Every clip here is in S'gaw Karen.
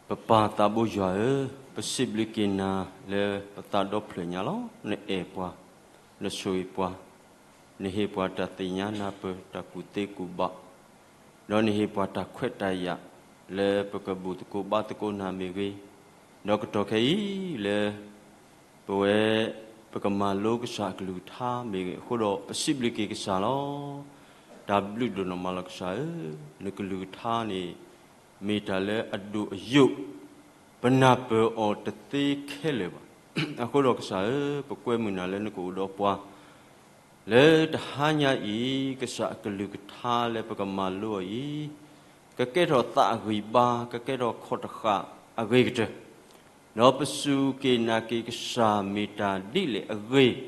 ပပၢ်သးဘိယွၤဧၢ, ပစံးဘျုးက့ၤနၤလၢပသးဒီဖျၢၣ်ညါလီၤ. နအဲၣ်ပှၤ, နဆိၣ်ဂ့ၤပှၤ, နဟ့ၣ်ပှၤတၢ်သ့ၣ်ညါနၢ်ပၢၢ် တၢ်ကူၣ်သ့ကူၣ်ဘၣ်, ဒီးနဟ့ၣ်ပှၤတၢ်ခွဲးတၢ်ယာ် လၢပကဘူၣ်သကိးဘါသကိးနၤမ့ၢ်ဂ့ၤ, ဒီးကတီၢ်ခဲအံၤလၢ ပဝဲ ပကမၤလိကစၢ်အကလုၢ်ကထါမ့ၢ်ဂ့ၤအဃိဒီး ပစံးဘျုးက့ၤကစၢ်လီၤ. တၢ်ဘျုးဒိၣ်နီၢ်မးလီၤကစၢ်ဧၢ, နကလုၢ်ကထါန့ၣ် မ့ၢ်တၢ်လၢအဒိၣ်အယိာ်, ပနၢ်ပၢၢ်အီၤတသ့ခဲလၢာ်ဘၣ်. အဃိဒီးကစၢ်ဧၢ, ပကွဲမုာ်နၤလၢနကအိၣ်ဒီးပှၤ လၢတဟါညါအံၤ ကစၢ်အကလုၢ်ကထါလၢပကမၤလိအီၤအံၤ ကကဲထီၣ်သးအဂံၢ်ဘါ, ကကဲထီၣ်ခီၣ်တဃာ်အဂ့ၤကတၢၢ်, ဒီးပစူၢ်က့ၤနာ်က့ၤကစၢ်မ့ၢ်တၢ်ဒ်လဲၣ်အဂ့ၤ,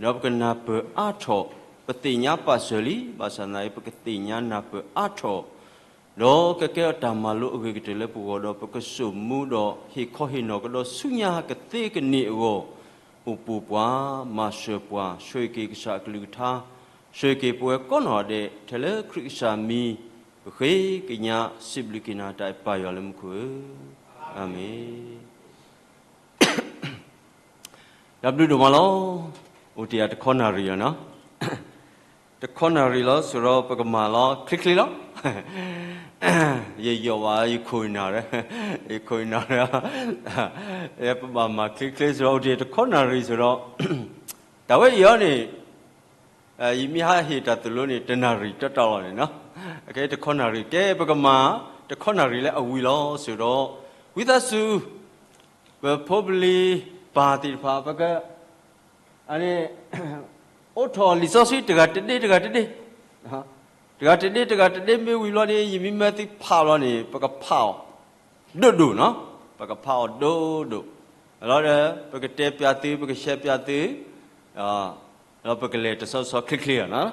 ဒီးပကနၢ်ပၢၢ်အါထီၣ်, ပသ့ၣ်ညါပာ်စၢၤလံ, ဘၣ်ဆၣ်သနာ်က့ ပကသ့ၣ်ညါနၢ်ပၢၢ်အါထီၣ် ဒီးကကဲထီၣ်တၢ်မၤလိအဂ့ၤကတၢၢ်လၢပဂီၢ်ဒီး ပကစိာ်မူဒီးဟ့ၣ်ခီဟ့ၣ်နီၤကဒီးဆူညါကသ့ကန့ၢ်အဂီၢ်, အိၣ်ပူၤပှၤ, မၤစၢၤပှၤ, ဆိၣ်ဂ့ၤက့ၤကစၢ်အကလုၢ်ကထါ, ဆိၣ်ဂ့ၤက့ၤပဝဲကိးနီၢ်ဒဲး ထဲလၢခရံာ်ကစၢ်မံၤ, ပဃ့ကညးစံးဘျုးက့ၤနၤတၢ်အဲၣ်ပၢ်ယွၤလၢမူခိၣ်ဧၢ, အၤမ့ၣ်. တၢ်ဘျုးဒိၣ်မးလီၤ. အိၣ်တ့ၢ်ယၤတခီနၣ်ရံၣ်လီၤနီၤ, တခီနၣ်ရံၣ်လီၤ စံးဒီးပကမၤလီၤချ့ချ့လီၤ. ယယီၣ်ဘၣ် ယခိၣ်နၢ်ရၢ, ယခိၣ်နၢ်ရၢ, ပဘၣ်မၤချ့ချ့စံးဒီး အိၣ်တ့ၢ်တခီနၣ်ရံၣ်စံးဒီး, တၢ်ဝဲအံၤအီၤန့ၣ် ယမ့ၢ်ဟးဟ့ၣ်တၢ်သိၣ်လိန့ၣ် တနၣ်ရံၣ်တီတီလီၤန့ၣ်နီၤ, ကဲတခီနၣ်ရံၣ် ကဲပကမၤ တခီနၣ်ရံၣ်လၢအဝံၤလီၤစံးဒီး, ဝံသးစူၤ ပဖိပလံၤပၢ်သ့ၣ်တဖၣ် ပက အန့ၣ် အိးထီၣ်လံာ်စီဆှံတဂၤတဒ့တဂၤတဒ့, တဂၤတဒ့တဂၤတဒ့မ့ၢ်ဝံၤလီၤန့ၣ် ယမ့ၢ်မၢသုဖးလီၤန့ၣ် ပကဖးအီၤ ဒိၣ်ဒိၣ်နီၤ, ပကဖးအီၤဒိၣ်ဒိၣ်, လီၤဒီး ပကတဲပျးသု ပကရှဲပျးသု, ဒီးပကလဲၤတဆီဆီချ့ချ့လီၤနီၤ.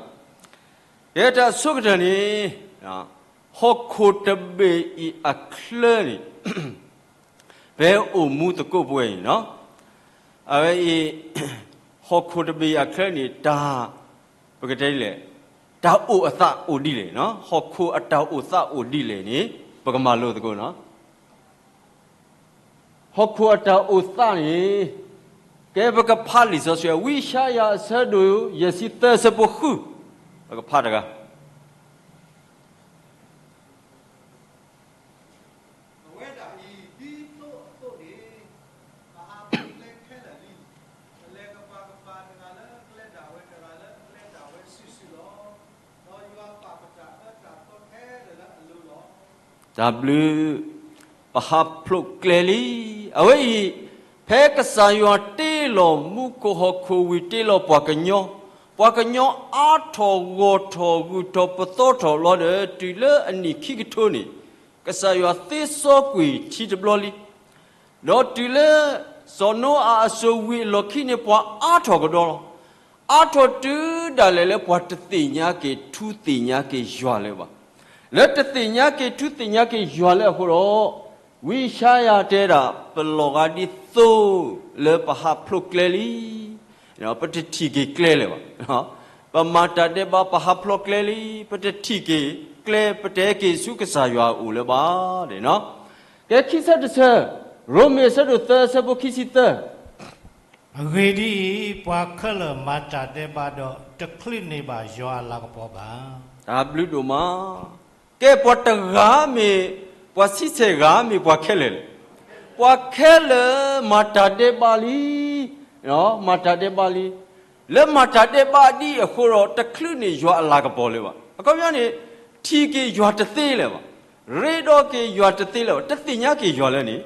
ကဲတၢ်အဆိကတၢၢ်န့ၣ် ဟီၣ်ခိၣ်တဘ့ၣ်အံၤအချၢန့ၣ် ဖဲအိၣ်မူသကိးပဝဲအံၤနီၤ, အဝဲအံၤ ဟီၣ်ခိၣ်တဘ့ၣ်အံၤအချၢန့ၣ် တၢ် ပကတဲဒ်လဲၣ်, တၢ်အိၣ်အသးအိၣ်ဒ်လဲၣ်နီၤ, ဟီၣ်ခိၣ်အတၢ်အိၣ်သးအိၣ်ဒ်လဲၣ်န့ၣ် ပကမၤလိသကိးနီၤ. ဟီၣ်ခိၣ်အတၢ်အိၣ်သးန့ၣ် ကဲပကဖးလံာ်စီဆှံ ဝံယၡါယၤအဆၢဒိၣ်ယဲၢ်ဆံသၢအဆၢဖိဃု, ပကဖးတဂၤ အဝဲဒၣ်အံၤ ဒ်သိးအသိးန့ၣ် ပဟးဖျိးကျဲခဲလၢာ်လံ. ပလဲၤကပၤကပၤတဂၤလၢကျဲဒၣ်ဝဲ တဂၤလၢကျဲဒၣ်ဝဲစုာ်စုာ်လီၤ. ဒီးယွၤပာ်ပတၢ်အၢတၢ်သီခဲလၢာ်လၢအလိၤလီၤ. တၢ်ဘျုး, ပဟးဖျိးကျဲလံ. အဝဲအံၤ ဖဲကစၢ်ယွၤတ့လီၤမူခိၣ်ဟီၣ်ခိၣ်ဝံၤ တ့လီၤပှၤကညီ, ပှၤကညီအါထီၣ်ဂီၢ်ထီၣ်ဂုၤထီၣ်ပသီထီၣ်လီၤဒီး တုၤလၢအနံၣ်ခံကထိန့ၣ် ကစၢ်ယွၤသ့စီကွံာ်ထံတဘျီလံ. ဒီးတုၤလၢစီၤနိအၤအစိၤဝံၤအလီၢ်ခံန့ၣ် ပှၤအါထီၣ်ကဒီးလီၤ. အါထီၣ်တုၤဒၣ်လဲာ်လၢပှၤတသ့ၣ်ညါက့ၤထူသ့ၣ်ညါက့ၤယွၤလၢၤဘၣ်. လၢတသ့ၣ်ညါက့ၤထူသ့ၣ်ညါက့ၤယွၤလၢၤအဃိဒီး, ဝံယၡါယၤတဲဒၣ် ပလီၤဂာ်ဒ်သိးလၢပဟးဖျိးကျဲလံ. ပတထံၣ်က့ၤကျဲလၢၤဘၣ်. ပမၤတၢ်ဒဲးဘး ပဟးဖျိးကျဲလံ, ပတထံၣ်က့ၤကျဲ ပတဟဲက့ၤဆူကစၢ်ယွၤအအိၣ်လၢၤဘၣ်န့ၣ်နီၤ. ကဲခံဆၢတဆၢ, ရိမ့ၤအဆၢဒိၣ်သၢအဆၢဖိခံဆံသၢ အဂ့ၢ်ဒ်အံၤ, ပှၤခဲလၢာ်မၤတၢ်ဒဲးဘးဒီး တချုးန့ၢ်ဘၣ်ယွၤအလၤကပီၤဘၣ်. တၢ်ဘျုးဒိၣ်မး. ကဲပှၤတဂၤမ့ၢ်, ပှၤဆံဆဲၣ်ဂၤမ့ၢ်ပှၤခဲလၢာ်လဲၣ်. ပှၤခဲလၢာ်မၤတၢ်ဒဲးဘးလံ, မၤတၢ်ဒဲးဘးလံ. လၢမၤတၢ်ဒဲးဘးဒ်အံၤအဃိဒီး တချုးန့ၢ်ယွၤအလၤကပီၤလၢၤဘၣ်. အခီပညီန့ၣ် ထံၣ်က့ၤယွၤတသ့လၢၤဘၣ်. ရ့ဒီးက့ၤယွၤတသ့လၢၤဘၣ်. တသ့ၣ်ညါက့ၤယွၤလၢၤန့ၣ်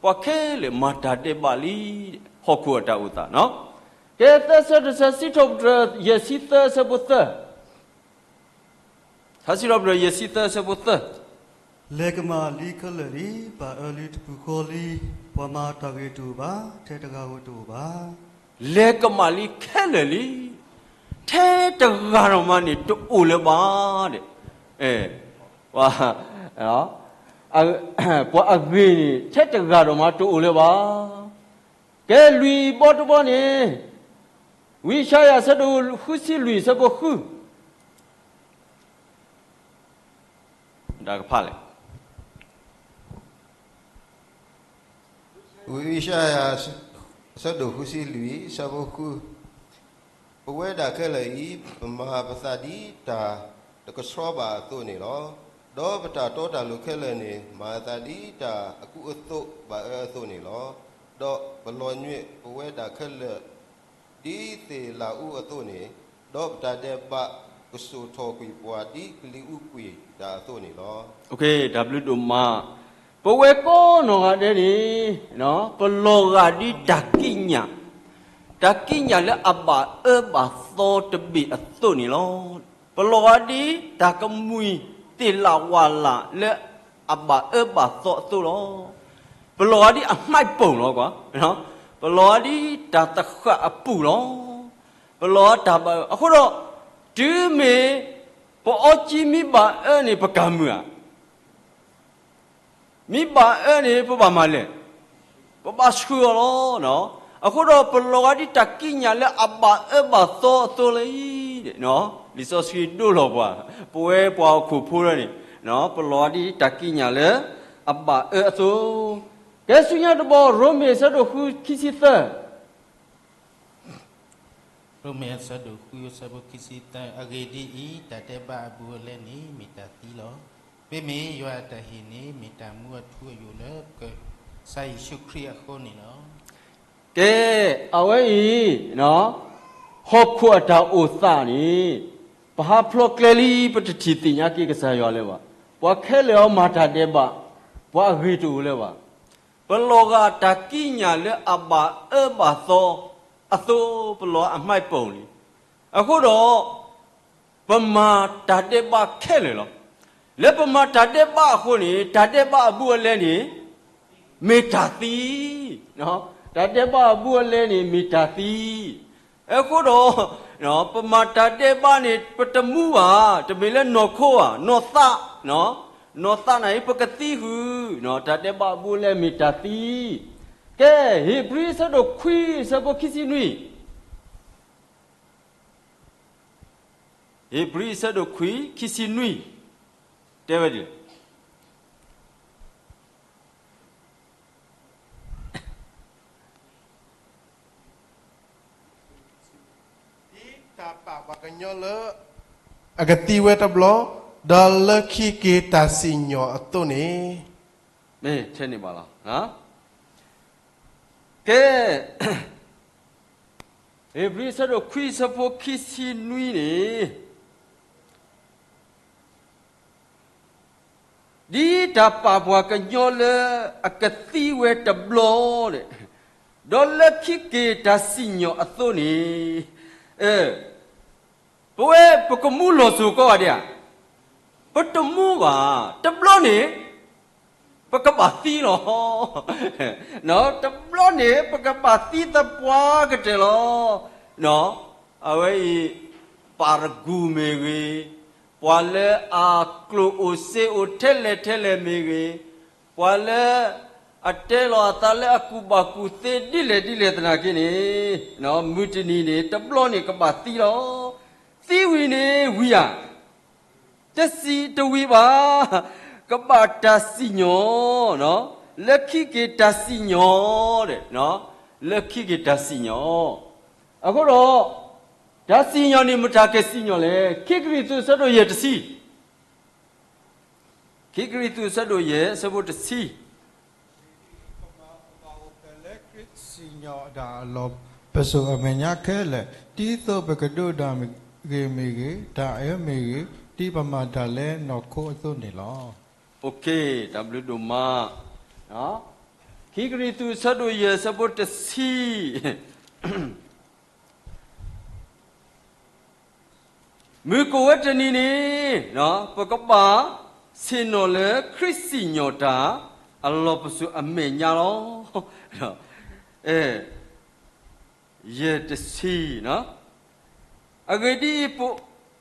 ပှၤခဲလၢာ်မၤတၢ်ဒဲးဘးလံ, ဟီၣ်ခိၣ်အတၢ်အိၣ်သးနီၤ. ကဲသၢဆၢတဆၢ စံးထီၣ်ပတြၢၤယဲၢ်ဆံသၢအဆၢဖိသၢ, စံးထီၣ်ပတြၢၤယဲၢ်ဆံသၢအဆၢဖိသၢ, လဲၤကမၣ်လံခဲလၢာ်လံ, ဘၣ်အၢလံတပူၤဃီလံ, ပှၤမၤတၢ်ဂ့ၤတအိၣ်ဘၣ်, ထဲတဂၤဧိၤတအိၣ်ဘၣ်. လဲၤကမၣ်လံခဲလၢာ်လံ, ထဲတဂၤဒီးမးန့ၣ် တအိၣ်လၢၤဘၣ်ဒီး, ပှၤအဂ့ၤန့ၣ် ထဲတဂၤဒီးမးတအိၣ်လၢၤဘၣ်. ကဲလွံၢ်ဘီတဘီန့ၣ်, ဝံယၡါယၤအဆၢဒိၣ်ဃုဆံလွံၢ်အဆၢဖိဃု, တၢ်ကဖးလဲၣ်. ဝံယၡါယၤ အဆၢဒိၣ်ဃုဆံလွံၢ် အဆၢဖိဃု, ပဝဲဒၣ်ခဲလၢာ်အံၤ ပမၤပသးဒ်တၢ်တကဆှီဘၣ်အသိးန့ၣ်လီၤ. ဒီးပတၢ်တီတၢ်လိၤခဲလၢာ်န့ၣ် မၤအသးဒ်တၢ်အကူအသိးဘၣ်အၢအသိးန့ၣ်လီၤ. ဒီးပလီၤညွံးပဝဲဒၣ်ခဲလၢာ် ဒ်သ့ၣ်လးအူအသိးန့ၣ်, ဒီးပတၢ်ဒဲးဘးကစိာ်ထီၣ်ကွံာ်ပှၤဒ်ကလံၤအူကွံာ်တၢ်အသိးန့ၣ်လီၤ. တၢ်ဘျုးဒိၣ်မး, ပဝဲကိးနီၢ်ဂၤဒဲးန့ၣ်, ပလီၤဂာ်ဒ်တၢ်ကံးညာ်, တၢ်ကံးညာ်လၢအဘၣ်အၢဘၣ်သီတဘ့ၣ်အသိးန့ၣ်လီၤ. ပလီၤဂာ်ဒ်တၢ်ကမှံၤသ့ၣ်လးဝၣ်လးလၢအဘၣ်အၢဘၣ်သီအသိးလီၤ. ပလီၤဂာ်ဒ်အမှဲၣ်ပိၢ်လီၤ. ပလီၤဂာ်ဒ်တၢ်သဃၣ်အပူၤလီၤ. ပလီၤဂာ်တၢ်ဘၣ်အၢ အဃိဒီး တုၤမ့ၢ်ပအီကံမ့ၢ်ဘၣ်အၢန့ၣ် ပကၤမုာ်ဧါ. မ့ၢ်ဘၣ်အၢန့ၣ် ပဘၣ်မၤလဲၣ်, ပဘၣ်ဆှၢအီၤလီၤ. အဃိဒီးပလီၤဂာ်ဒ်တၢ်ကံးညာ်လၢအဘၣ်အၢဘၣ်သီအသိးလံ. လံာ်စီဆှံဒိၣ်လီၤပှၤ, ပဝဲပှၤဟီၣ်ခိၣ်ဖိဒၣ်န့ၣ်, ပလီၤဂာ်ဒ်တၢ်ကံးညာ်လၢအဘၣ်အၢအသိး. ကဲဆူညါတဘျီ ရိမ့ၤအဆၢဒိၣ်ဃု ခံဆံသၢ ရိမ့ၤအဆၢဒိၣ်ဃု အဆၢဖိခံဆံသၢ, အဂ့ၢ်ဒ်အံၤ, တၢ်ဒဲးဘးအဘူးအလဲန့ၣ် မ့ၢ်တၢ်သံလီၤ. မ့မ့ၢ်ယွၤအတၢ်ဟ့ၣ်န့ၣ် မ့ၢ်တၢ်မူအထူအယိာ်လၢကစၢ်ယ့ၣ်ၡူးခရံာ်အဃိန့ၣ်လီၤ. ကဲ, အဝဲအံၤ, ဟီၣ်ခိၣ်အတၢ်အိၣ်သးန့ၣ်, ပဟးဖျိးကျဲလံ ပတထံၣ်သ့ၣ်ညါက့ၤကစၢ်ယွၤလၢၤဘၣ်. ပှၤခဲလၢာ်အီၤမၤတၢ်ဒဲးဘး, ပှၤအဂ့ၤတအိၣ်လၢၤဘၣ်. ပလီၤဂာ်တၢ်ကံးညာ်လၢအဘၣ်အၢဘၣ်သီအသိး, ပလီၤအမှဲၣ်ပိၢ်န့ၣ်. အဃိဒီး, ပမၤတၢ်ဒဲးဘးခဲလၢာ်လီၤ. လၢပမၤတၢ်ဒဲးဘးအဃိန့ၣ်, တၢ်ဒဲးဘးအဘူးအလဲန့ၣ်, မ့ၢ်တၢ်သံ. တၢ်ဒဲးဘးအဘူးအလဲန့ၣ် မ့ၢ်တၢ်သံ. အဃိဒီး, ပမၤတၢ်ဒဲးဘးန့ၣ် ပတမူဘၣ်, တမ့ၢ်လၢနီၢ်ခိဧါ, နီၢ်သး, နီၢ်သးန့ၣ် ပကသံဃုာ်, တၢ်ဒဲးဘးအဘူးအလဲမ့ၢ်တၢ်သံ. ကဲ, ဧ့ၤဘြံၤအဆၢဒိၣ်ခွံ အဆၢဖိခံဆံနွံ. ဧ့ၤဘြံၤအဆၢဒိၣ်ခွံ ခံဆံနွံ, တဲဝဲဒ်လဲၣ်. ဒ်တၢ်ပာ်ပှၤကညီလၢ အကသံဝဲတဘျီ, ဒီးလၢခံက့ၤတၢ်စံၣ်ညီၣ်အသိးန့ၣ်, မ့ၢ်ထဲန့ၣ်ဘၣ်လီၤ. ကဲ, ဧ့ၤဘြံၤအဆၢဒိၣ်ခွံ အဆၢဖိခံဆံနွံန့ၣ်, ဒ်တၢ်ပာ်ပှၤကညီလၢအကသံဝဲတဘျီ, ဒီးလၢခံက့ၤတၢ်စံၣ်ညီၣ်အသိးန့ၣ်, ပဝဲပကမူလီၤစိၤကိးဂၤဒဲးဧါ, ပတမူဘၣ်, တဘျီန့ၣ် ပကဘၣ်သံလီၤ. တဘျီန့ၣ် ပကဘၣ်သံသပှၢ်ကတၢၢ်လီၤ. အဝဲအံၤ, ပှၤတဂၤမ့ၢ်ဂ့ၤ, ပှၤလၢအကျိၣ်အိၣ်စ့အိၣ်ထဲလဲၣ်ထဲလဲၣ်မ့ၢ်ဂ့ၤ, ပှၤလၢအတဲလီၤအသးလၢအကူၣ်ဘၣ်ကူၣ်သ့ဒ်လဲၣ်ဒ်လဲၣ်သနာ်က့န့ၣ်, မုၢ်တနံၤန့ၣ် တဘျီန့ၣ်ကဘၣ်သံလီၤ. သံဝံၤန့ၣ်ဝံၤဧါ, တစံၣ်တဝံၤဘၣ်, ကဘၣ်တၢ်စံၣ်ညီၣ်, လၢခံက့ၤတၢ်စံၣ်ညီၣ်, လၢခံက့ၤတၢ်စံၣ်ညီၣ်. အဃိဒီး, တၢ်စံၣ်ညီၣ်န့ၣ်မတၤကစံၣ်ညီၣ်လဲၣ်. ခံကရံၣ်သူး အဆၢဒိၣ်ယဲၢ် တဆံ, ခံကရံၣ်သူး အဆၢဒိၣ်ယဲၢ် အဆၢဖိတဆံ လၢခရံာ်စံၣ်ညီၣ်တၢ်အလီၢ်ပစိာ်အမဲာ်ညါခဲလၢာ်, ဒ်သိးပကဒိးတၢ်ဂ့ၤမ့ၢ်ဂ့ၤ, တၢ်အၢမ့ၢ်ဂ့ၤ, ဒ်ပမၤတၢ်လၢနီၢ်ခိအသိးန့ၣ်လီၤ. တၢ်ဘျုးဒိၣ်မး. ခံကရံၣ်သူး အဆၢဒိၣ်ယဲၢ် အဆၢဖိတဆံ မုၢ်ကိၣ်ဝဲတနံၤန့ၣ်, ပကဘၣ်ဆ့ၣ်နီၤလၢခရံာ်စံၣ်ညီၣ်တၢ်အလီၢ်ပစိာ်အမဲာ်ညါလီၤ. ယဲၢ်တဆံ, အဂ့ၢ်ဒ်အံၤ,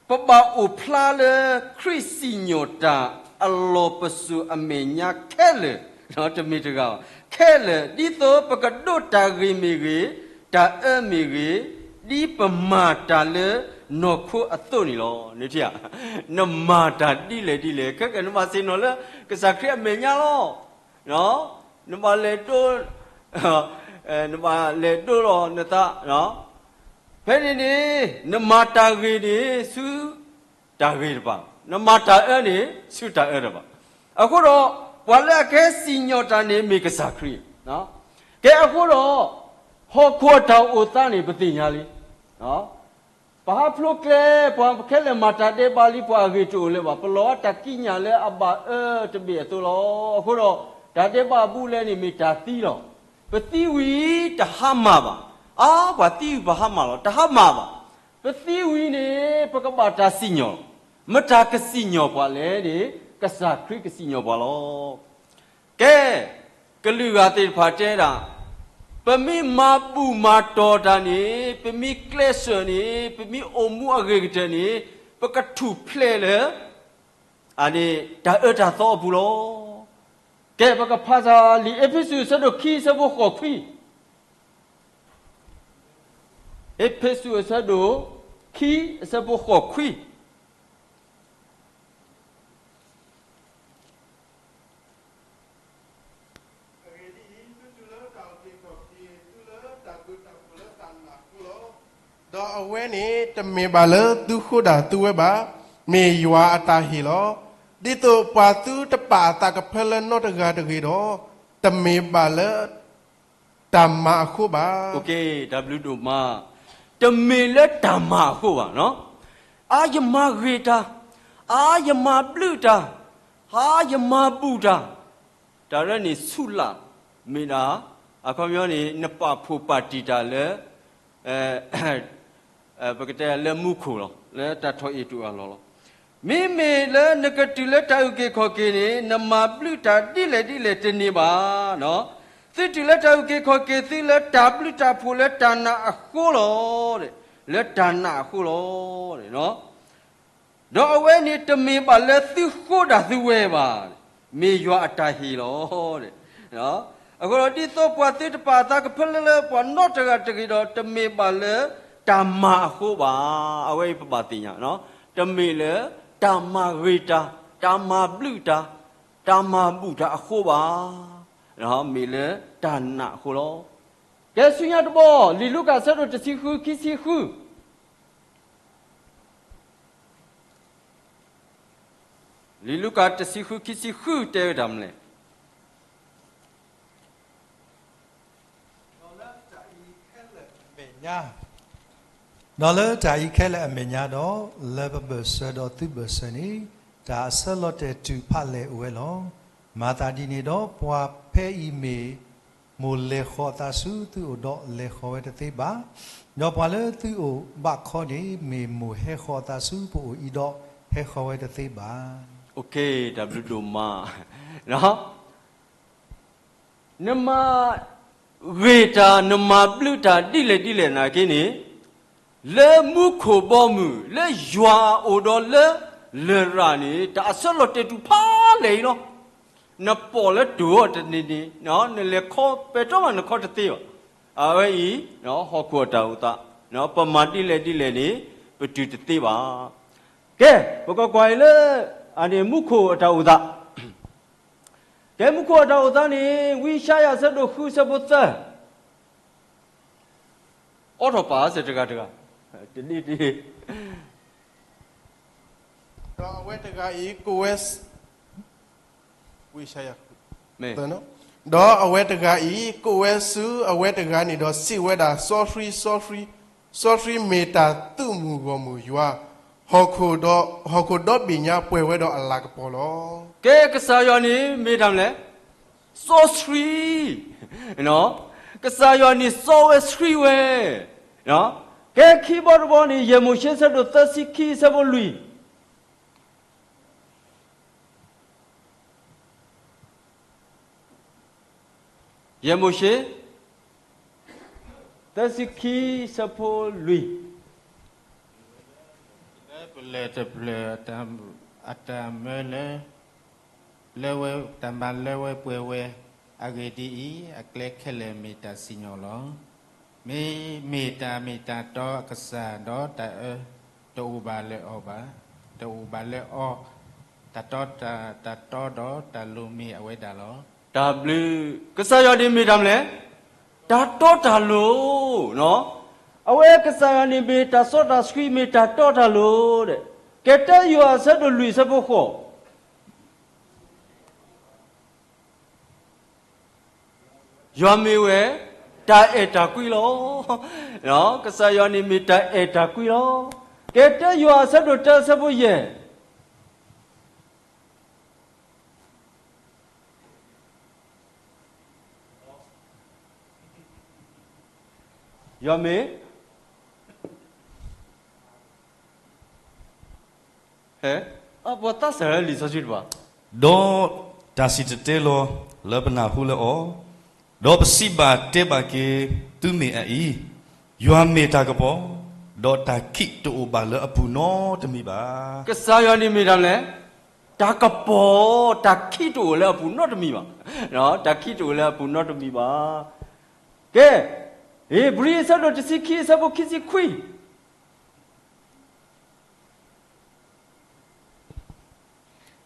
ပဘၣ်အိၣ်ဖျါလၢခရံာ်စံၣ်ညီၣ်တၢ်အလီၢ်ပစိာ်အမဲာ်ညါခဲလၢာ်, တမ့ၢ်တဂၤဘၣ်, ခဲလၢာ်, ဒ်သိးပကဒိးတၢ်ဂ့ၤမ့ၢ်ဂ့ၤ, တၢ်အၢမ့ၢ်ဂ့ၤ, ဒ်ပမၤတၢ်လၢနီၢ်ခိအသိးန့ၣ်လီၤ. နမၤတၢ်ဒ်လဲၣ်ဒ်လဲၣ်, ခဲကနဘၣ်ဆ့ၣ်နီၤလၢကစၢ်ခရံာ်အမဲာ်ညါလီၤ. နဘၣ်လဲၤဒိး နဘၣ်လဲၤဒိလီၤနသး, ဖဲန့ၣ်န့ၣ် နမၤတၢ်ဂ့ၤန့ၣ် ဆူတၢ်ဂ့ၤတဖၣ်, နမၤတၢ်အၢန့ၣ် ဆူတၢ်အၢတဖၣ်. အဃိဒီး ပှၤလၢအကဟဲစံၣ်ညီၣ်တၢ်န့ၣ် မ့ၢ်ကစၢ်ခရံာ်. ကဲအဃိဒီး ဟီၣ်ခိၣ်အတၢ်အိၣ်သးန့ၣ် ပသ့ၣ်ညါလံ. ပဟးဖျိကျဲ, ပှၤခဲလၢာ်မၤတၢ်ဒဲးဘးလံ, ပှၤအဂ့ၢ်တအိၣ်လၢၤဘၣ်, ပလီၤတၢ်ကံးညာ်လၢအဘၣ်အၢတဘ့ၣ်အသိးလီၤ. အဃိဒီး တၢ်ဒဲးဘးအဘူးအလဲန့ၣ် မ့ၢ်တၢ်သံလီၤ. ပသံဝံၤ တဟါမၢ်ဘၣ်. အါ, ပှၤသံဝံၤပဟါမၢ်လီၤ, တဟါမၢ်ဘၣ်. ပသံဝံၤန့ၣ် ပကဘၣ်တၢ်စံၣ်ညီၣ်လီၤ. မတၤကစံၣ်ညီၣ်ပှၤလဲၣ်န့ၣ် ကစၢ်ခရံာ်ကစံၣ်ညီၣ်ပှၤလီၤ. ကဲ, ကလုာ်ဂၤသ့ၣ်တဖၣ်တဲဒၣ်, ပမ့ၢ်မၤဘူၣ်မၤတီၢ်တၢ်န့ၣ်, ပမ့ၢ်ကျဲးစၢးန့ၣ်, ပမ့ၢ်အိၣ်မူအဂ့ၤကတၢၢ်န့ၣ်, ပကထူၣ်ဖျဲးလၢ အန့ၣ် တၢ်အၢတၢ်သီအပူၤလီၤ. ကဲ, ပကဖးစၢ်လံာ်အ့းဖ့းစူး အဆၢဒိၣ်ခံ အဆၢဖိဃိးခွံ. အ့းဖ့းစူး အဆၢဒိၣ်ခံ အဆၢဖိဃိးခွံ. အဂ့ၢ်ဒ်အံၤ, သုတုၤလၢတၢ်အုၣ်က့ၤခီၣ်က့ၤ, သုလၢတၢ်ဘျုးတၢ်ဖှိၣ်လၢတၢ်နာ်အဃိလီၤ. ဒီးအဝဲန့ၣ် တမ့ၢ်ဘၣ်လၢသုဃိဒၣ်သုဝဲဘၣ်, မ့ၢ်ယွၤအတၢ်ဟ့ၣ်လီၤ. ဒ်သိးပှၤသုတပာ်အသးကဖၢလၢနီတဂၤတဂ့ၤဒီး, တမ့ၢ်ဘၣ်လၢ တၢ်မၤအဃိဘၣ်. တၢ်ဘျုးဒိၣ်မး, တမ့ၢ်လၢတၢ်မၤအဃိဘၣ်. အါယမၤဂ့ၤတၢ်, အါယမၤဘျုးတၢ်, အါယမၤဘူၣ်တၢ်, တၢ်လၢန့ၣ်ဆူၣ်လၢ်, မ့ၢ်ဒၣ်, အခီပညီန့ၣ် နပာ်ဖှိၣ်ပာ်တံၢ်တၢ်လၢ ပကတဲလၢမူခိၣ်လီၤ, လၢတၢ်ထီၣ်အ့ၣ်တူၢ်အလီၢ်လီၤ. မ့မ့ၢ်လၢနကတုၤလၢတၢ်အုၣ်က့ၤခီၣ်က့ၤန့ၣ် နမၤဘျုးတၢ်ဒ်လဲၣ်ဒ်လဲၣ်တန့ၢ်ဘၣ်. သုတုၤလၢတၢ်အုၣ်က့ၤခီၣ်က့ၤသုလၢတၢ်ဘျုးတၢ်ဖှိၣ်လၢတၢ်နာ်အဃိလီၤ. လၢတၢ်နာ်အဃိလီၤ. ဒီးအဝဲန့ၣ်တမ့ၢ်ဘၣ်လၢသုဃိဒၣ်သုဝဲဘၣ်, မ့ၢ်ယွၤအတၢ်ဟ့ၣ်လီၤ. အဃိဒီးဒ်သိးပှၤသုတပာ်အသးကဖၢလၢလၢပှၤနီတဂၤတဂ့ၤဒီး တမ့ၢ်ဘၣ်လၢတၢ်မၤအဃိဘၣ်. အဝဲအံၤပဘၣ်သ့ၣ်ညါ, တမ့ၢ်လၢတၢ်မၤဂ့ၤတၢ်, တၢ်မၤဘျုးတၢ်, တၢ်မၤဘူၣ်တၢ်အဃိဘၣ်. မ့ၢ်လၢတၢ်နာ်အဃိလီၤ. ကဲဆူညါတဘီ, လံာ်လူၤကၣ်အဆၢဒိၣ်တဆံဃု ခံဆံဃု. လံာ်လူၤကၣ်တဆံဃု ခံဆံဃု တဲဝဲတၢ်မနုၤလဲၣ်. ဒီးလၢတၢ်အံၤခဲလၢာ်အမဲာ်ညါ, ဒီးလၢတၢ်အံၤခဲလၢာ်အမဲာ်ညါဒီး, လၢပဘၢၣ်စၢၤဒီးသုဘၢၣ်စၢၤန့ၣ်, တၢ်အဆၢလီၤတဲာ်တုၤဖးလဲၢ်အိၣ်ဝဲလီၤ. မၤသးဒ်န့ၣ်ဒီး, ပှၤဖဲအံၤမ့ၢ် မိၢ်လဲၤဃီၤအသးဆူသုအိၣ်ဒီးလဲၤဃီၤဝဲတသ့ဘၣ်, ဒီးပှၤလၢသုအိၣ်ဘၣ်ခီန့ၣ် မ့ၢ်မိၢ်ဟဲဃီၤအသးဆူပအိၣ်အံၤဒီးဟဲဃီၤဝဲတသ့ဘၣ်. တၢ်ဘျုးဒိၣ်မး, နမၤဂ့ၤတၢ် နမၤဘျုးတၢ်ဒ်လဲၣ်ဒ်လဲၣ်နာ်က့န့ၣ်, လၢမူခိၣ်ဘီမုၢ် လၢယွၤအအိၣ်ဒီးလၢလရာ်န့ၣ် တၢ်အဆၢလီၤတဲာ်တုၤဖးလဲၢ်အံၤလီၤ. နပိာ်လၢတိၢ်အီၤတနံၤန့ၣ်, နလဲၤခီပဲတြီမးနခီတသ့ဘၣ်. အဝဲအံၤ ဟီၣ်ခိၣ်အတၢ်အိၣ်သး, ပမၤဒ်လဲၣ်ဒ်လဲၣ်န့ၣ် ပတုၤတသ့ဘၣ်. ကဲ, ပကကွၢ်အံၤလၢ အန့ၣ်မူခိၣ်အတၢ်အိၣ်သး, ကဲမူခိၣ်အတၢ်အိၣ်သးန့ၣ် ဝံယၡါယၤအဆၢဒိၣ်ဃု အဆၢဖိသၢ အိးထီၣ်ပာ်စၢၤတဂၤတဂၤ, တနံၤတနံၤ, ဒီးအဝဲတဂၤအံၤကိးဝဲ, ဝံယၡါယၤ, ဒီးအဝဲတဂၤအံၤ ကိးဝဲဆူအဝဲတဂၤန့ၣ်ဒီးစံးဝဲဒၣ်, စီဆှံ, စီဆှံ, စီဆှံမ့ၢ်တၢ်သုးမုၢ်ဂီၢ်မုၢ်ယွၤ, ဟီၣ်ခိၣ်ဒီ, ဟီၣ်ခိၣ်ဒီဘ့ၣ်ညါပှဲၤဝဲဒီးအလၤကပီၤလီၤ. ကဲကစၢ်ယွၤန့ၣ်မ့ၢ်တၢ်မနုၤလဲၣ်, စီဆှံ, ကစၢ်ယွၤန့ၣ်စီဝဲဆှံဝဲ, ကဲခံဘီတဘီန့ၣ် ယဲၢ်မိၤၡ့အဆၢဒိၣ်သၢဆံခံ အဆၢဖိလွံၢ် ယဲၢ်မိၤၡ့ သၢဆံခံ အဆၢဖိလွံၢ်, လၢပလဲၤတဖျၢၣ်အတၢ်မၢလၢ လၢဝဲတၢ်မၤလၢဝဲပှဲၤဝဲ, အဂ့ၢ်ဒ်အံၤ, အကျဲခဲလၢာ်မ့ၢ်တၢ်စံၣ်ညီၣ်လီၤ. မ့မ့ၢ်တၢ်မ့ၢ်တၢ်တီအကစၢ်, ဒီးတၢ်အၢတအိၣ်ဘၣ်လၢအီၤဘၣ်, တအိၣ်ဘၣ်လၢအီၤ, တၢ်တီ, တၢ်တီဒီးတၢ်လိၤမ့ၢ်အဝဲဒၣ်လီၤ. တၢ်ဘျုး, ကစၢ်ယွၤန့ၣ်မ့ၢ်တၢ်မနုၤလဲၣ်, တၢ်တီတၢ်လိၤ, အဝဲကစၢ်ယွၤန့ၣ်မ့ၢ်တၢ်စီတၢ်ဆှံ မ့ၢ်တၢ်တီတၢ်လိၤ, ကဲတၢယိၤဟၣ်အဆၢဒိၣ်လွံၢ်အဆၢဖိဃိး ယွၤမ့ၢ်ဝဲ တၢ်အဲၣ်တၢ်ကွံလီၤ. ကစၢ်ယွၤန့ၣ်မ့ၢ်တၢ်အဲၣ်တၢ်ကွံလီၤ. ကဲတၢယိၤဟၣ်အဆၢဒိၣ်တၢအဆၢဖိယဲၢ် ယွၤမ့ၢ် ဟဲ, ပှၤသးစၢ်လၢလံာ်စီဆှံတဖၣ်, ဒီးတၢ်စံၣ်တဲၤတဲလီၤလၢပနၢ်ဟူလၢအီၤ, ဒီးပစံးဘၣ်တဲဘၣ်က့ၤသုမ့ၢ်အအံၤ, ယွၤမ့ၢ်တၢ်ကပီၤ, ဒီးတၢ်ခံးတအိၣ်ဘၣ်လၢအပူၤနီတမံၤဘၣ်. ကစၢ်ယွၤန့ၣ်မ့ၢ်တၢ်မနုၤလဲၣ်, တၢ်ကပီၤ, တၢ်ခံးတအိၣ်လၢအပူၤနီတမံၤဘၣ်. တၢ်ခံးတအိၣ်လၢအပူၤနီတမံၤဘၣ်. ကဲ, ဧ့ၤဘြံၤအဆၢဒိၣ်တဆံခံအဆၢဖိခံဆံခွံ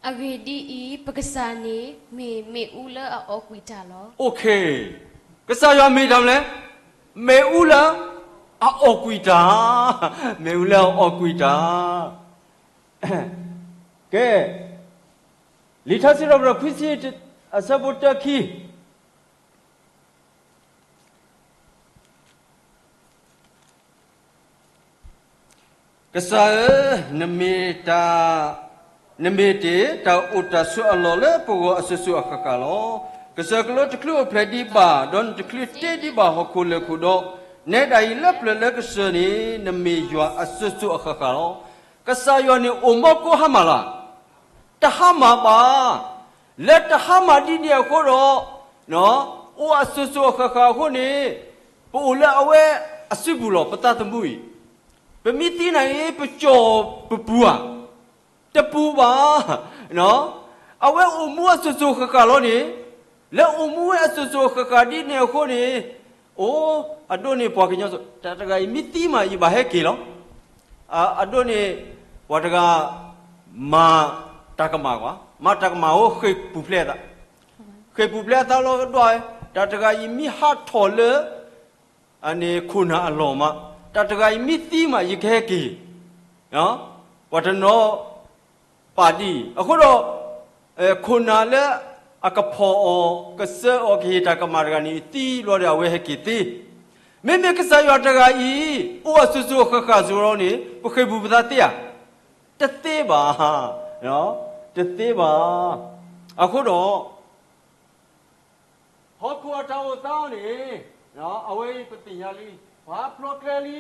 အဂ့ၢ်ဒ်အံၤ, ပကစၢ်န့ၣ်မ့ၢ်မ့ၣ်အူလၢအအီၣ်ကွံာ်တၢ်လီၤ. ကစၢ်ယွၤမ့ၢ်တၢ်မနုၤလဲၣ်, မ့ၣ်အူလၢအအီၣ်ကွံာ်တၢ်, မ့ၣ်အူလၢအအီၣ်ကွံာ်တၢ်. ကဲ, လံာ်ထါစံးထီၣ်ပတြၢၤခွံဆံ အဆၢဖိတၢခံ ကစၢ်ဧၢ, နမ့ၢ်တၢ်, နမ့ၢ်တ့ၢ်တၢ်အိၣ်တၢ်ဆိးအလီၢ်လၢပဂီၢ်အစိၤစိၤအဃၣ်ဃၣ်လီၤ. ကစၢၢ်ကလိတချုးအိၣ်ဖျဲၣ်ဒံးဘၣ်, ဒီးနတချုးတ့ဒံးဘၣ်ဟီၣ်ခိၣ်လၢၢ်ခိၣ်ဒီး, နဲဒၣ်အံၤလၢပျၢၤလၢကစၢၢ်န့ၣ် နမ့ၢ်ယွၤအစိၤစိၤအဃၣ်ဃၣ်လီၤ. ကစၢ်ယွၤန့ၣ်အိၣ်မီၢ်ကိးဟါမၢ်လၢ် တဟါမၢ်ဘၣ်. လၢတဟါမၢ်ဒ်န့ၣ်အဃိဒီး, အိၣ်အစိၤစိၤအဃၣ်ဃၣ်အဃိန့ၣ်, ပအိၣ်လၢအဝဲအစုပူၤလီၤ, ပသးသမူအံၤ. ပမ့ၢ်သံနၤအံၤ ပကၠီၣ်ပပူၤဧါ, တပူၤဘၣ်. အဝဲအိၣ်မူအစိၤစိၤအဃၣ်ဃၣ်လီၤန့ၣ်, လၢအိၣ်မူဝဲအစိၤစိၤအဃၣ်ဃၣ်ဒ်န့ၣ်အဃိန့ၣ်, အိၣ်, အဒိန့ၣ်ပှၤကညီစိၤ, တၢ်တဂၤအံၤမ့ၢ်သံမး ယဘၣ်ဟဲက့ၤလီၤ. အဒိန့ၣ်, ပှၤတဂၤ မၤတၢ်ကမၣ်ကွၢ်, မၤတၢ်ကမၣ်အိၣ်ဃ့ၢ်ပူၤဖျဲးအသး, ဃ့ၢ်ပူၤဖျဲးအသးလီၤကဒီး, တၢ်တဂၤအံၤမ့ၢ်ဟးထီၣ်လၢ အန့ၣ်ခိၣ်နၢ်အလီၢ်မး, တၢ်တဂၤအံၤမ့ၢ်သံမး ယကဟဲက့ၤ, ပှၤတနီၤ ပာ်ဒ်အံၤ. အဃိဒီး, ခိၣ်နၢ်လၢအကဖီၣ်အီၤ, ကစၢအီၤ, ကဟ့ၣ်တၢ်ကမၣ်တဂၤန့ၣ် သံဘျီဒီး အဝဲဟဲက့ၤသ့. မ့မ့ၢ်ကစၢ်ယွၤတဂၤအံၤ အိၣ်အစိၤစိၤအဃၣ်ဃၣ်စ့ၢ်ကီးန့ၣ် ပဃ့ၢ်ပူၤပသးသ့ဧါ. တသ့ဘၣ်, တသ့ဘၣ်. အဃိဒီး ဟီၣ်ခိၣ်အတၢ်အိၣ်သးန့ၣ်, အဝဲအံၤပသ့ၣ်ညါလံ, ပှၤဖျီကျဲလံ,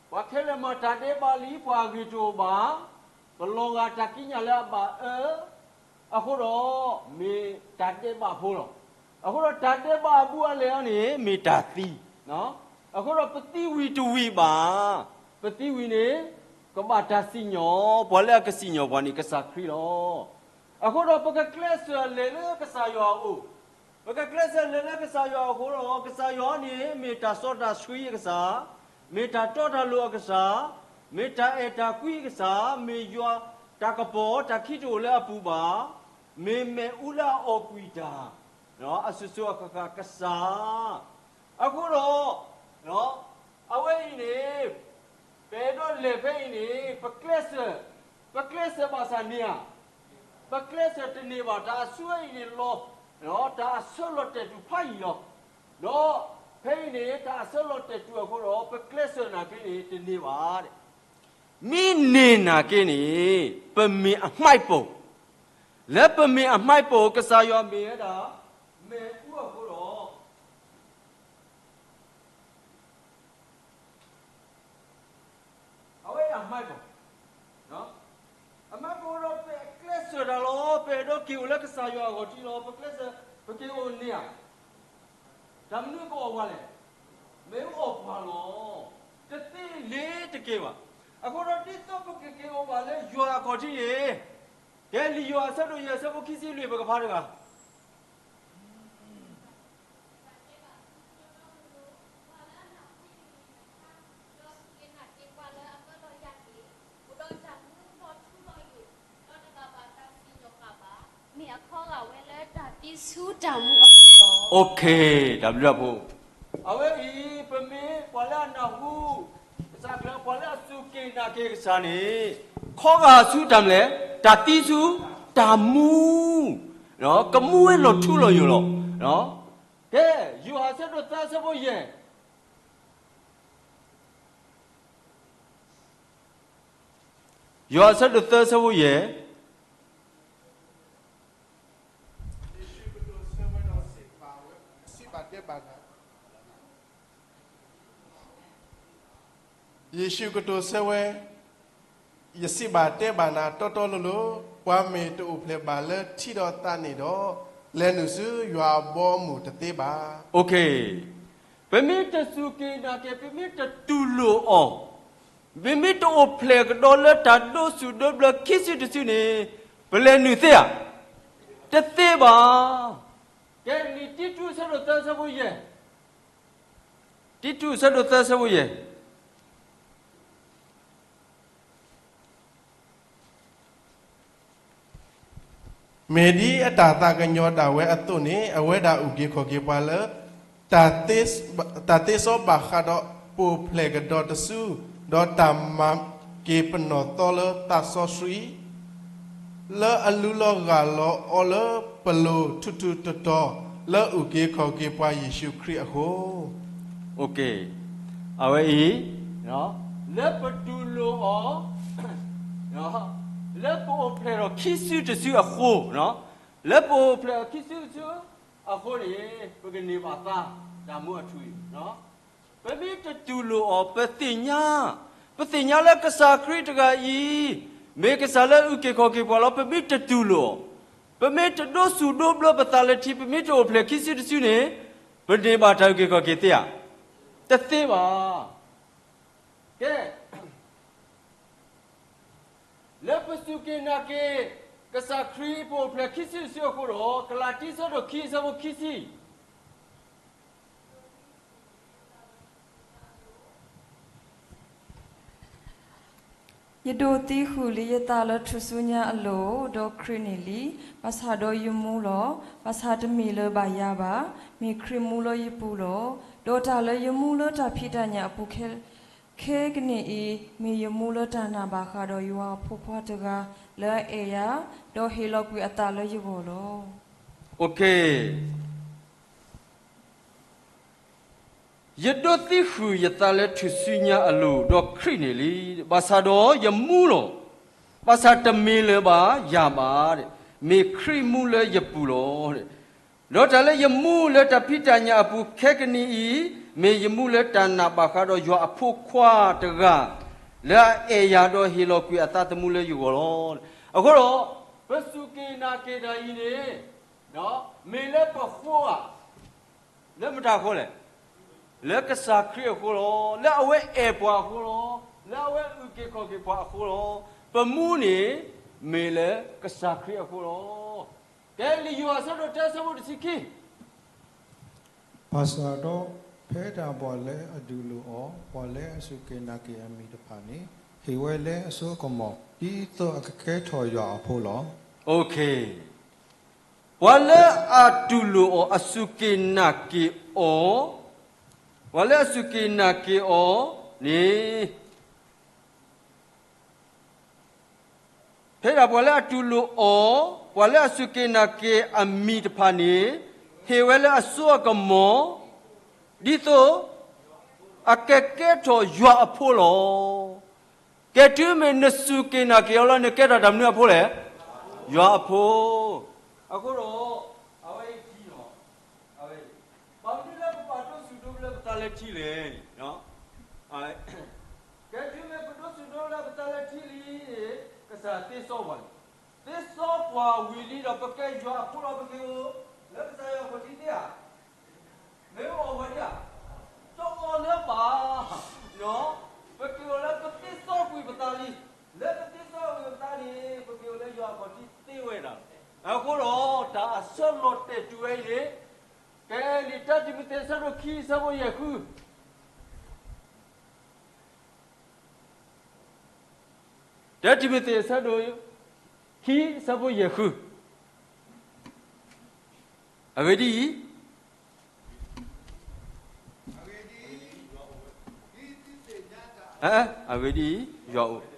ပှၤခဲလၢာ်မၤတၢ်ဒဲးဘးလံ, ပှၤအဂ့ၢ်တအိၣ်ဘၣ်, ပလီၤဂာ်တၢ်ကံးညာ်လၢအဘၣ်အၢ, အဃိဒီး မ့ၢ်တၢ်ဒဲးဘးဖိလီၤ. အဃိဒီးတၢ်ဒဲးဘးအဘူးအလဲအံၤန့ၣ် မ့ၢ်တၢ်သံ. အဃိဒီးပသံဝံၤတဝံၤဘၣ်, ပသံဝံၤန့ၣ် ကဘၣ်တၢ်စံၣ်ညီၣ်, ပှၤလၢအကစံၣ်ညီၣ်ပှၤန့ၣ် ကစၢ်ခရံာ်လီၤ. အဃိဒီးပကကျဲးစၢးလဲၤလၢကစၢ်ယွၤအအိၣ်, ပကကျဲးစၢးလဲၤလၢကစၢ်ယွၤအအိၣ်အဃိဒီး ကစၢ်ယွၤန့ၣ် မ့ၢ်တၢ်စီတၢ်ဆှံအကစၢ်, မ့ၢ်တၢ်တီတၢ်လိၤအကစၢ်, မ့ၢ်တၢ်အဲၣ်တၢ်ကွံအကစၢ်, မ့ၢ်ယွၤတၢ်ကပီၤ, တၢ်ခံးတအိၣ်လၢအပူၤဘၣ်, မ့ၢ်မ့ၣ်အူလၢအအီၣ်ကွံာ်တၢ်, အစိၤစိၤအဃၣ်ဃၣ်ကစၢ်. အဃိဒီး အဝဲအံၤန့ၣ် ပအဲၣ်ဒိးလဲၤဖဲအံၤန့ၣ် ပကျဲးစၢး, ပကျဲးစၢးဘၣ်ဆၣ်န့ၣ်ဧါ, ပကျဲးစၢးတန့ၢ်ဘၣ်. တၢ်အဆူအံၤန့ၣ်လီၤ, တၢ်အဆၢလီၤတဲာ်တူာ်ဖးယံၤလီၤ. ဒီးဖဲအံၤန့ၣ် တၢ်အဆၢလီၤတဲာ်တူာ်အဃိဒီး ပကျဲးစၢးနာ်က့န့ၣ် တန့ၢ်ဘၣ်. မ့ၢ်န့ၢ်နာ်က့န့ၣ် ပမ့ၢ်အမှိုက်ပုံ, လၢပမ့ၢ်အမှိုက်ပုံ ကစၢ်ယွၤမ့ၢ်ဝဲဒၣ် မ့ၣ်အူအဃိဒီး အဝဲအံၤအမှိုက်ပုံ, အမှိုက်ပုံဒီး ပကျဲးစၢးတၢ်လီၤ. ပအဲၣ်ဒိးက့ၤအိၣ်လၢကစၢ်ယွၤအဂီၢ်ထံလီၤ. ပကျဲးစၢး ပက့ၤအိၣ်န့ၢ်ဧါ. တၢ်မနုၤကအီၣ်ပှၤလဲၣ်. မ့ၣ်အူအီၣ်ပှၤလီၤ. တသ့လ့ၤတက့ၤဘၣ်. အဃိဒီးဒ်သိးပကက့ၤအိၣ်ဘၣ်လၢယွၤအခီၣ်ထံးန့ၣ်, ကဲလံာ်ယိၤဟၣ်အဆၢဒိၣ်ယဲၢ်အဆၢဖိခံဆံလွံၢ် ပကဖးတဂၤ မ့ၢ်အခီဂာ်ဝဲလၢတၢ်သံဆူတၢ်မူအပူၤလီၤ. တၢ်ဘျုးဒိၣ်ဖိ, အဝဲအံၤ ပမ့ၢ်ပှၤလၢအနၢ်ဟူ ကစၢ်ကျၢၤ ပှၤလၢအစူၢ်က့ၤနာ်က့ၤကစၢ်န့ၣ် ခီဂာ်ဆူတၢ်မနုၤလဲၣ်, တၢ်သံဆူတၢ်မူ ကမူဝဲလီၤထူလီၤယိာ်လီၤ. ကဲ, ယိၤဟၣ်အဆၢဒိၣ်သၢအဆၢဖိယဲၢ်, ယိၤဟၣ်အဆၢဒိၣ်သၢအဆၢဖိယဲၢ်. ယ့ၣ်ၡူးကတိၤဆၢဝဲဒီးစံးဘၣ်ဝဲ, စံးဘၣ်တဲဘၣ်နၤ, ယ့ၣ်ၡူးကတိၤဆၢဝဲ, ယစံးဘၣ်တဲဘၣ်နၤတီတီလိၤလိၤ, ပှၤမ့ၢ်တအိၣ်ဖျဲၣ်ဘၣ်လၢထံဒီးသးန့ၣ်ဒီး, လဲၤနုာ်ဆူယွၤအဘီအမုၢ်တသ့ဘၣ်. ပမ့ၢ်တစူၢ်က့ၤနာ်က့ၤ, ပမ့ၢ်တတူၢ်လိာ်အီၤ, ပမ့ၢ်တအိၣ်ဖျဲၣ်ကဒီးလၢတၢ်ဒိးဆူၣ်ဒိးဘျၢခံစုတစုန့ၣ်, ပလဲၤနုာ်သ့ဧါ, တသ့ဘၣ်. ကဲ, လံာ်တံတူးအဆၢဒိၣ်သၢအဆၢဖိယဲၢ်, တံတူးအဆၢဒိၣ်သၢအဆၢဖိယဲၢ်. မ့ၢ်ဒ်အတၢ်သးကညီၤဒၣ်ဝဲအသိးန့ၣ်, အဝဲဒၣ်အုၣ်က့ၤခီၣ်က့ၤပှၤလၢ တၢ်သ့စီဘၣ်ဃးဒီးပအိၣ်ဖျဲၣ်ကဒီးတစု, ဒီးတၢ်မၤက့ၤပနီၢ်သီလၢသးစီဆှံ လၢအလူလီၤဂၢ်လီၤအီလၢပလိၤထူးထူးတီၤတီၤ လၢအုၣ်က့ၤခီၣ်က့ၤပှၤယ့ၣ်ၡူးခရံာ်အဃိ. အဝဲအံၤ လၢပတူၢ်လိာ်အီၤ, လၢပအိၣ်ဖျဲၣ်ဒီးခံစုတစုအဃိ, လၢပအိၣ်ဖျဲၣ်ဒီးခံစုတစုအဃိန့ၣ်, ပကန့ၢ်ဘၣ်သါတၢ်မူအထူအယိာ်. ပမ့ၢ်တတူၢ်လိာ်အီၤ, ပသ့ၣ်ညါ, ပသ့ၣ်ညါလၢကစၢ်ခရံာ်တဂၤအံၤ မ့ၢ်ကစၢ်လၢအုၣ်က့ၤခီၣ်က့ၤပှၤလီၤ. ပမ့ၢ်တတူၢ်လိာ်အီၤ, ပမ့ၢ်တဒိးဆူၣ်ဒိးဘျၢပသးလၢထံ, ပမ့ၢ်တအိၣ်ဖျဲၣ်ခံစုတစုန့ၣ်, ပန့ၢ်ဘၣ်တၢ်အုၣ်က့ၤခီၣ်က့ၤသ့ဧါ. တသ့ဘၣ်. ကဲ, လၢပစူၢ်က့ၤနာ်က့ၤကစၢ်ခရံာ် ပအိၣ်ဖျဲၣ်ခံစုတစုအဃိဒီး, ကလၤတံ အဆၢဒိၣ်ခံ အဆၢဖိခံဆံ ယဒိးသံဃုာ်လံယသးလၢထူၣ်စုညါအလိၤ, ဒီးခရံာ်န့ၣ်လံ. ဘၣ်ဆၣ်ဒီးယမူလီၤ. ဘၣ်ဆၣ်တမ့ၢ်လၢၤဘၣ်ယၤဘၣ်, မ့ၢ်ခရံာ်မူလၢယပူၤလီၤ. ဒီးတၢ်လၢယမူလၢတၢ်ဖံးတၢ်ညၣ်အပူၤခဲ, ခဲကနံၣ်အံၤ, မ့ၢ်ယမူလၢတၢ်နာ်ဘၣ်ဃးဒီးယွၤအဖိခွါတဂၤ လၢအအဲၣ်ယၤ, ဒီးဟ့ၣ်လီၤကွံာ်အသးလၢယဂီၢ်လီၤ. ယဒိးသံဃုာ်ယသးလၢထူၣ်စုညါအလိၤ, ဒီးခရံာ်န့ၣ်လံ. ဘၣ်ဆၣ်ဒီးယမူလီၤ. ဘၣ်ဆၣ်တမ့ၢ်လၢၤဘၣ်ယၤဘၣ်, မ့ၢ်ခရံာ်မူလၢယပူၤလီၤ. ဒီးတၢ်လၢယမူလၢတၢ်ဖံးတၢ်ညၣ်အပူၤခဲကနံၣ်အံၤ, မ့ၢ်ယမူလၢတၢ်နာ်ဘၣ်ဃးဒီးယွၤအဖိခွါတဂၤ လၢအအဲၣ်ယၤဒီးဟ့ၣ်လီၤကွံာ်အသးသမူလၢယဂီၢ်လီၤ. အဃိဒီး, ပစူၢ်က့ၤနာ်က့ၤတၢ်အံၤန့ၣ်, မ့ၢ်လၢပဃိဧါ, လၢမတၤအဃိလဲၣ်. လၢကစၢ်ခရံာ်အဃိလီၤ. လၢအဝဲအဲၣ်ပှၤအဃိလီၤ. လၢအဝဲအုၣ်က့ၤခီၣ်က့ၤပှၤအဃိလီၤ. ပမူန့ၣ်, မ့ၢ်လၢကစၢ်ခရံာ်အဃိလီၤ. ကဲလံာ်ယိၤဟၣ်အဆၢဒိၣ်တၢ အဆၢဖိတဆံခံ ဘၣ်ဆၣ်ဒီး, ဖဲဒၣ်ပှၤလၢအတူၢ်လိာ်အီၤ, ပှၤလၢအစူၢ်က့ၤနာ်က့ၤအမံၤတဖၣ်န့ၣ်, ဟ့ၣ်ဝဲလၢအစိအကမီၤ, ဒ်သိးအကကဲထီၣ်ယွၤအဖိလီၤ. ပှၤလၢအတူၢ်လိာ်အီၤ, အစူၢ်က့ၤနာ်က့ၤအီၤ, ပှၤလၢအစူၢ်က့ၤနာ်က့ၤအီၤန့ၣ် ဖဲဒၣ်ပှၤလၢအတူၢ်လိာ်အီၤ, ပှၤလၢအစူၢ်က့ၤနာ်က့ၤအမံၤတဖၣ်န့ၣ်, ဟ့ၣ်ဝဲလၢအစိအကမီၤ, ဒ်သိးအကကဲထီၣ်ယွၤအဖိလီၤ. ကဲတုၤမ့ၢ်နစူၢ်က့ၤနာ်က့ၤအီၤလီၤ, နကဲထီၣ်တၢ်မနုၤအဖိလဲၣ်. ယွၤအဖိ. အဃိဒီး, အဝဲအံၤထံလီၤ. အဝဲ, ဘၣ်မနုၤလၢပဘၣ်ဒိးဆူၣ်ဒိးဘျၢပသးလၢထံလဲၣ်. ကဲတုၤမ့ၢ်ပဒိးဆူၣ်ဒိးဘျၢပသးလၢထံလံန့ၣ်, ကစၢ်သ့စီပှၤန့ၣ်, သ့စီပှၤဝံၤလံဒီး ပကဲယွၤအဖိလီၤ. ပက့ၤအိၣ်လၢကစၢ်ယွၤအခီၣ်ထံးသ့ဧါ. မ့ၢ်အီၣ်ဝဲဒၣ်, တအီၣ်လၢၤဘၣ်. ပက့ၤအိၣ်လၢပသ့စီကွံာ်ပသးလံ. လၢပသ့စီကွံာ်ပသးန့ၣ်, ပက့ၤအိၣ်လၢယွၤအခီၣ်ထံးသ့ဝဲဒၣ်. အဃိဒီး, တၢ်အဆၢလီၤတဲာ်တုၤဝဲအံၤန့ၣ်, ကဲလံာ်တၢတံၤမသ့း အဆၢဒိၣ်ခံ အဆၢဖိယဲၢ်ဃု တၢတံၤမသ့း အဆၢဒိၣ်ခံ အဆၢဖိယဲၢ်ဃု, အဂ့ၢ်ဒ်အံၤ, အဂ့ၢ်ဒ်အံၤ, ယွၤအိၣ်,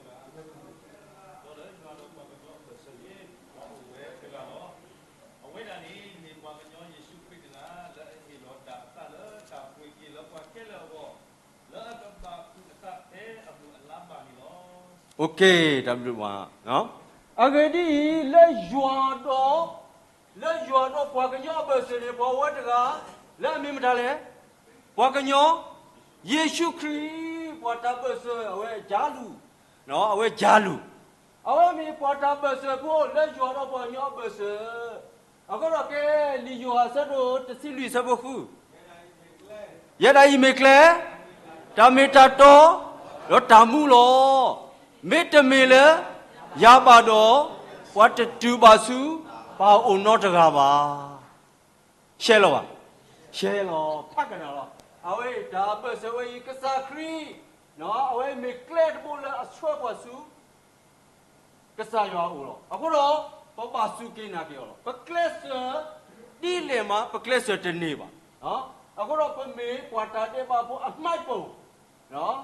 အဝဲဒၣ်န့ၣ်မ့ၢ်ပှၤကညီယ့ၣ်ၡူးခရံာ်တဂၤ လၢအဟ့ၣ်လီၤတၢ်အသးလၢတၢ်ပှ့ၤက့ၤလၢပှၤခဲလၢာ်အဂီၢ်, လၢအကဘၣ်ကူးအသးဖဲအမုၢ်အလါဘၣ်န့ၣ်လီၤ. တၢ်ဘျုးဘၣ်, အဂ့ၢ်ဒ်အံၤ, လၢယွၤဒီး, လၢယွၤဒီးပှၤကညီအဘၢၣ်စၢၤန့ၣ် ပှၤဝဲတဂၤ, လၢအမ့ၢ်မတၤလဲၣ်, ပှၤကညီ, ယ့ၣ်ၡူးခရံာ်, ပှၤတၢ်ဘၢၣ်စၢၤအဝဲကလူး, အဝဲကလူး, အဝဲမ့ၢ်ပှၤတၢ်ဘၢၣ်စၢၤဖိလၢယွၤဒီးပှၤကညီအဘၢၣ်စၢၤ, အဃိဒီးကဲ, လံာ်ယိၤဟၣ်အဆၢဒိၣ်တဆံလွံၢ်အဆၢဖိဃု, ယဲဒၣ်အံၤမ့ၢ်ကျဲ, တၢ်မ့ၢ်တၢ်တီ, ဒီးတၢ်မူလီၤ. မ့တမ့ၢ်လၢယၤဘၣ်ဒီး, ပှၤတတုၤဘၣ်ဆူပၢ်အအိၣ်နီတဂၤဘၣ်. ရှဲလီၤဘၣ်, ရှဲလီၤ, ဖးကနၣ်လီၤ. အဝဲတၢ်ဘၢၣ်စၢၤဝဲအံၤ ကစၢ်ခရံာ်, အဝဲမ့ၢ်ကျဲတဘိလၢအဆှၢပှၤဆူ ကစၢ်ယွၤအအိၣ်လီၤ. အဃိဒီး, ပဘၣ်စူၢ်က့ၤနာ်က့ၤအီၤလီၤ. ပကျဲးစၢးဒ်လဲၣ်မး ပကျဲးစၢးတန့ၢ်ဘၣ်. အဃိဒီးပမ့ၢ်ပှၤတၢ်ဒဲးဘးဖိအမှတ်ပုံ,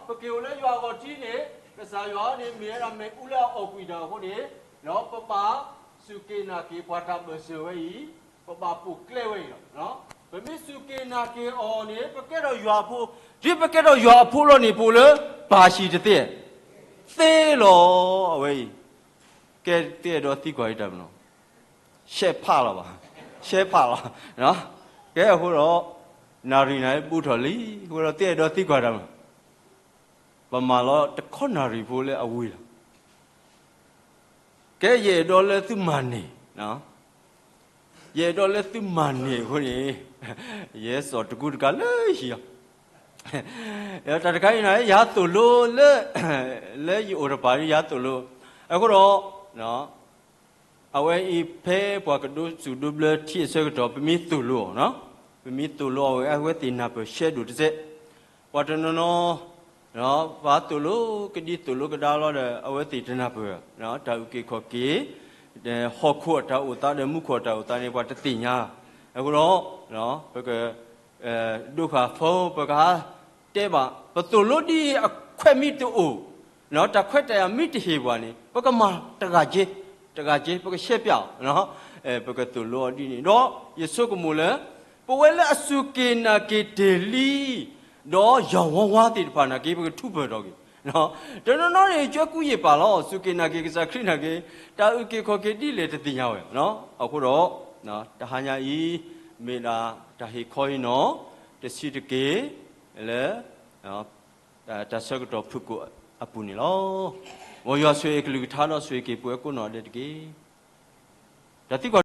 ပက့ၤအိၣ်လၢယွၤအဂီၢ်ထံန့ၣ်, ကစၢ်ယွၤန့ၣ်မ့ၢ်ဝဲဒၣ်မ့ၣ်အူလၢအအီၣ်ကွံာ်တၢ်အဃိန့ၣ်, ပဘၣ်စူၢ်က့ၤနာ်က့ၤပှၤတၢ်ဘၢၣ်စၢၤဝဲအံၤ, ပဘၣ်ပိာ်ကျဲဝဲအံၤလီၤ. ပမ့ၢ်စူၢ်က့ၤနာ်က့ၤအီၤန့ၣ် ပကဲထီၣ်ယွၤအဖိ, ဒ်ပကဲထီၣ်ယွၤအဖိလီၤန့ၣ် ပအိၣ်လၢပၢ်ဆံၣ်တသ့, သ့လီၤအဝဲအံၤ, ကဲသ့အဲၣ်ဒိးသံကွၢ်အံၤတၢ်မနုၤ, ရှဲဖးလီၤဘၣ်, ရှဲဖးလီၤ, ကဲအဃိဒီး, နၣ်ရံၣ်န့ၣ်ဘူးထီၣ်လံ, အဃိဒီးသ့အဲၣ်ဒိးသံကွၢ်တၢ်မနုၤ, ပမၤလီၤတခီနၣ်ရံၣ်ဖိလၢအဝံၤလီၤ. ကဲယအဲၣ်ဒိးလၢသုမၤန့ၢ်, ယအဲၣ်ဒိးလၢသုမၤန့ၢ်အဃိန့ၣ်, ယဲစီၤတကူတကးလၢဟံၣ်အီၤ, တၢ်တခါအံၤန့ၣ် ယၤသိၣ်လိလၢ, လၢယအိၣ်တပၤဒ်ယၤသိၣ်လိ, အဃိဒီး, အဝဲအံၤဖဲပှၤကဒိးစူၣ်ဒိးဘျၢထံအဆၢကတီၢ် ပမ့ၢ်သိၣ်လိအီၤ, ပမ့ၢ်သိၣ်လိအီၤဝဲ အဝဲသ့ၣ်နၢ်ပၢၢ်ရှဲဒိၣ်တစဲး, ပှၤတနီၤနီၤ ပှၤသိၣ်လိကဒံသိၣ်လိကဒါလီၤဒီး အဝဲသ့ၣ်တနၢ်ပၢၢ်, တၢ်အုၣ်က့ၤခီၣ်က့ၤ, ဟီၣ်ခိၣ်အတၢ်အိၣ်သးဒီးမူခိၣ်အတၢ်အိၣ်သးန့ၣ် ပှၤတသ့ၣ်ညါ, အဃိဒီး, ပက, ဒိဃာ်ဖိ ပကဟးတဲဘၣ် ပသိၣ်လိဒ်အံၤအခွဲးမ့ၢ်တအိၣ်, တၢ်ခွဲးတၢ်ယာ်မ့ၢ်တဟ့ၣ်ပှၤန့ၣ် ပကမၤတဂၤက့, တဂၤက့ ပကရှဲပၠးအီၤ, ပကသိၣ်လိအီၤဒ်န့ၣ်ဒီး ယဆိကမိၣ်လၢ ပဝဲလၢအစူၢ်က့ၤနာ်က့ၤတ့ၢ်လံ, ဒီးယၢ်ဝါဝါသ့ၣ်တဖၣ်နာ်က့ ပကထူးပၢၢ်ထီၣ်က့ၤ, တနီၤနီၤန့ၣ် ကွဲကူယ့ၢ်ပာ်လီၤ စူၢ်က့ၤနာ်က့ၤကစၢ်ခရံာ်နာ်က့ၤ, တၢ်အုၣ်က့ၤခီၣ်က့ၤဒ်လဲၣ်တသ့ၣ်ညါဝဲ, အဃိဒီး, တဟါညါအံၤ, မ့ၢ်ဒၣ်တၢ်ဟ့ၣ်ခီအံၤနီၤ, တဆံးတက့ၢ်, လၢ တၢ်ဆၢကတီၢ်ဖုၣ်ကိာ်အပူၤန့ၣ်လီၤ. မ်ယွၤဆိၣ်ဂ့ၤအကလုၢ်ကထါဒီးဆိၣ်ဂ့ၤက့ၤပဝဲကိးနီၢ်ဒဲးတက့ၢ်. တၢ်သံကွၢ်